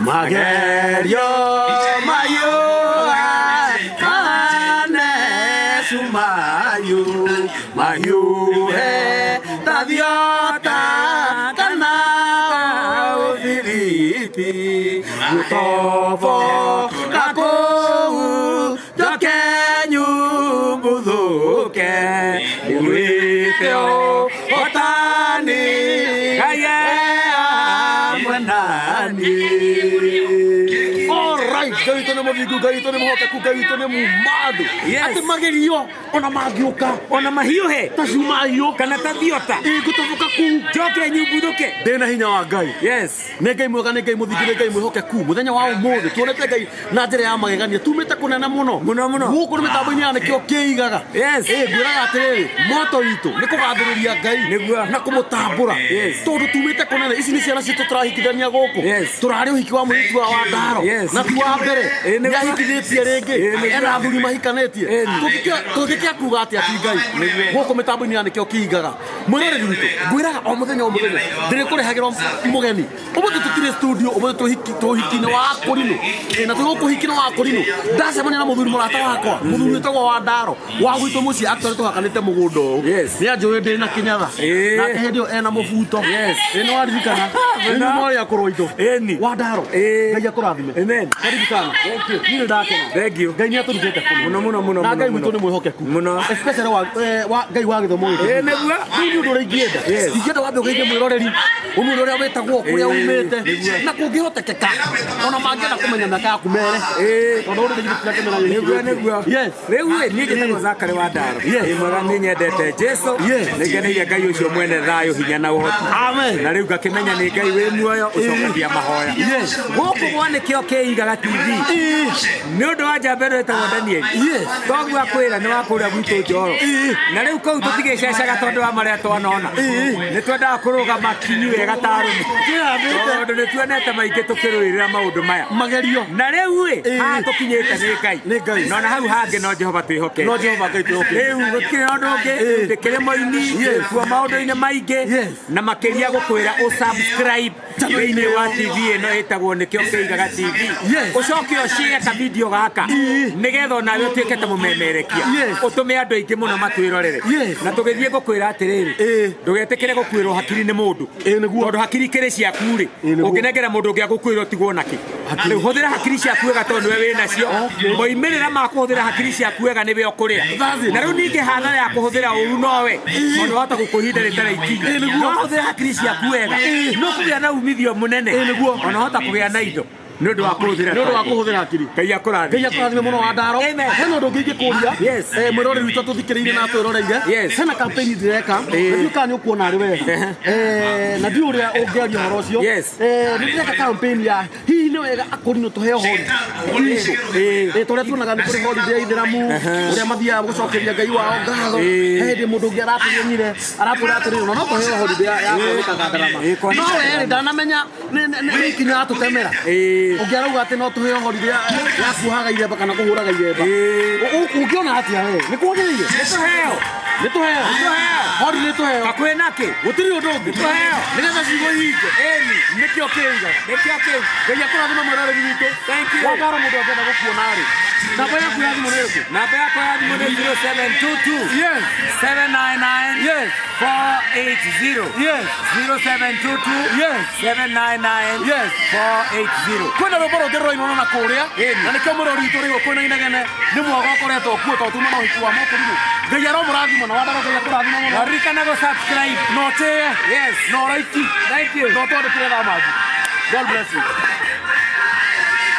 Magerio mahiũha manecu mahiũ mahiũhe ta thiota kana ũbiriti gũtoboka kũu njoke nyumbuthũke nguĩte ũhotani Ngai e hamwe naniĩ. Alright, Ngai witũ nĩ mũthingu, Ngai witũ nĩ mũhoteku, Ngai witũ nĩ mumandu. Yes. Atĩ magerio ona mangĩũka Ona mahiũhe ta cuma hiũ kana ta thiota ingũtoboka kũu njoke nyumbuthũke. Ndĩna hinya wa Ngai. Yes. Nĩ Ngai mwega, nĩ Ngai mũthingu, nĩ Ngai mwĩhokeku. Mũthenya wa ũmũthĩ tuonete Ngai na njĩra ya magegania, tumĩte kũnene mũno. Mũno, mũno. Gũkũ nĩ mĩtambo-inĩ ya nĩkĩo kĩigaga. Yes. Ĩ ngwĩraga atĩrĩrĩ, moto witũ nĩ kũgathĩrĩria Ngai Nĩguo. na kũmũtambũra. Yes. Tondũ tumĩte kũnene, ici nĩ ciana citũ tũrahikithania gũkũ. Yes. Tũrarĩ ũhiki wa mũirĩtu wa Wandaro. Yes. Na ti wa mbere. Ĩ, nĩguo. Nĩahikithĩtie rĩngĩ. Ĩ, nĩguo. Ena athuri mahikanĩtie. Ĩni. Tũngĩkĩa kuga atĩa ti Ngai? Gũkũ mĩtambo-inĩ ya nĩkĩo kĩigaga. Mwĩroreri witũ, ngwĩraga o mũthenya o mũthenya ndĩrĩkũrehagĩra mũgeni. Ũmũthĩ tũtirĩ studio, ũmũthĩ twĩ ũhiki-inĩ wa Akũrinũ. Ĩ, na twĩ gũkũ ũhiki-inĩ wa Akũrinũ ndacemania na mũthuri mũrata wakwa, mũthuri wĩtagwo Wandaro wa gwitũ mũciĩ. Actually tũhakanĩte mũgũnda ũyũ. Yes. Nĩ anjũĩ ndĩ na kĩnyatha. Ĩ. Nake hĩndĩ ĩyo ena mũbuto. Yes. Ĩ, nĩ waririkana? Nĩ nyuma ũrĩa akũrũ aitũ. Ĩni. Wandaro, Ĩ. Ngai akũrathime. Amen. Karibu sana. Thank you. Niĩ nĩ ndakena. Thank you. Ngai nĩ atũrutĩte kũnene. Mũno, mũno, mũno, Na mũno, Ngai witũ mũno. nĩ mwĩhokeku. Mũno. Especially wa Ngai wa gĩthomo gĩkĩ. Ĩ, nĩguo. Rĩu nĩ ũndũ ũrĩa ingĩenda. Yes. Ingĩenda wambe ũgeithie mwĩroreri, ũmwĩre ũrĩa wĩtagwo, kũrĩa Ĩ, umĩte, nĩguo. na kũngĩhotekeka ona mangĩenda kũmenya mĩaka yaku mere. Ĩ. Tondũ ũndũ nĩ gĩtira Nĩguo, nĩguo. Yes. Rĩu ĩ, niĩ njĩtagwo Zakary wa Ndaro. Yes. Ĩ mwega, nĩ nyendete Jesu. Yes. Nĩ ngeneire Ngai ũcio mwene thayũ, hinya na ũhoti. Amen. Na rĩu ngakĩmenya nĩ Ngai wĩ muoyo ũcokagia mahoya. Yes. Gũkũ gwa nĩkĩo kĩigaga TV. Ĩ. Nĩ ũndũ wa njamba ĩno ĩtagwo Daniel. Yes. Toguo akwĩra nĩ wa kũrĩa gwitũ Njoro. Ĩ. Na rĩu kũu tũtigĩcecaga tondũ wa marĩa twanona. Ĩ. Nĩ twendaga kũrũgama kinyi wega ta arũme. Twĩhandĩte. Tondũ nĩ tuonete maingĩ tũkĩrũĩrĩra maũndũ maya. Magerio. Na rĩu ĩ, Ĩ. haha tũkinyĩte nĩ Ngai. Nĩ Ngai. Na ona hau hangĩ no Jehova twĩhokete. No Jehova Ngai twĩhokete. Rĩu gũtirĩ na ũndũ ũngĩ, Ĩ. ndĩkĩrĩ mũini, Yes. kuo maũndũ-inĩ maingĩ, Yes. na makĩria gũkwĩra ũsubscribe thĩinĩ wa TV ĩno ĩtagwo nĩkĩo kĩigaga TV. Yes. Ũcoke ũshare ka video gaka Ĩ. nĩgetha onawe ũtuĩke ta mũmemerekia. Yes. Ũtũme andũ aingĩ mũno matwĩrorere. Yes. Na tũgĩthiĩ ngũkwĩra atĩrĩrĩ, Ĩ. ndũgetĩkĩre gũkuĩrwo hakiri nĩ mũndũ. Ĩ, nĩguo. Tondũ hakiri kĩrĩ ciaku rĩ, Ĩ, nĩguo. ũngĩnengera mũndũ ũngĩ agũkuĩra ũtigwo nakĩ. Hakiri. Rĩu hũthĩra hakiri ciaku wega tondũ nĩwe wĩ nacio. Okay. Moimĩrĩra ma kũhũthĩra hakiri ciaku wega nĩwe ũkũrĩa. That's it. Na rĩu ningĩ hathara ya kũhũthĩra ũru nowe, tondũ wahota gũkũhinda rĩtarĩ ikinya. Ĩ, nĩguo. No wahũthĩra hakiri ciaku wega, Ĩ. nĩ ũkũgĩa na umithio mũnene. Ĩ, nĩguo. Ona wahota kũgĩa na indo nĩ ũndũ wa kũhũthĩra. Nĩ ũndũ wa kũhũthĩra hakiri. Ngai akũrathime. Ngai akũrathime mũno Wandaro. Amen. Hena ũndũ ũngĩ ingĩkũria. Yes. Mwĩroreri witũ atũthikĩrĩirie na atwĩroreire. Yes. Hena campaign ndĩreka. Ĩ. Na ndiũĩ kana nĩ ũkuona arĩ wega. Ehe. Na ndiũĩ ũrĩa ũngĩaria ũhoro ũcio. Yes. Nĩ ndĩreka campaign ya hihi nĩ wega Akũrinũ tũheo holiday. Ĩ. Ĩ, tũrĩa tuonaga nĩ kũrĩ holiday ya Ithĩramu, ũrĩa mathiaga gũcokeria Ngai wao ngatho. Ĩ. He hĩndĩ mũndũ ũngĩ aratũgenyire, aratwĩra atĩrĩrĩ, ona no tũheo holiday ya kwanĩkaga ndarama. Ĩ, kwanĩkaga No we rĩ, ndarama. ndanamenya nĩ ikinya atũtemera. Ĩ. Ũngĩ arauga atĩ no tũheo holiday ya kuohaga iremba kana kũhũraga iremba. Ĩ. Ũngĩona atĩa we? Nĩ kwagĩrĩire? Nĩ tũheo. Nĩ tũheo. Tũheo. Holiday tũheo. Hakuhĩ nakĩ? Gũtirĩ ũndũ ũngĩ. Tũheo. Nĩgetha ciugo ihinge. Ĩni. Nĩkĩo kĩigaga. Nĩkĩo kĩu. Ngai akũrathime mwĩroreri witũ. Thank you. Wandaro mũndũ angĩenda gũkuona rĩ, namba yaku ya thimũ nĩ ĩrĩkũ? Namba yakwa ya thimũ nĩ 0722 Yes. 799 Yes. 480. Yes. 0722 Yes. 799 Yes. 480. Kwĩna rwĩmbo rũngĩ rũrainwo na kũrĩa. Ĩni. Na nĩkĩo mwĩroreri witũ rĩu kwĩna inegene nĩ mwaga ũkoretwo kuo tondũ tuma na ũhiki wa Mũkũrinũ. Ngai aromũrathima na Wandaro Ngai akũrathima mũno. Ririkana gũ subscribe. Na ũtĩe. Yes. Na ũraiki. Thank you. Na ũtwandĩkĩre thaa manji. God bless you.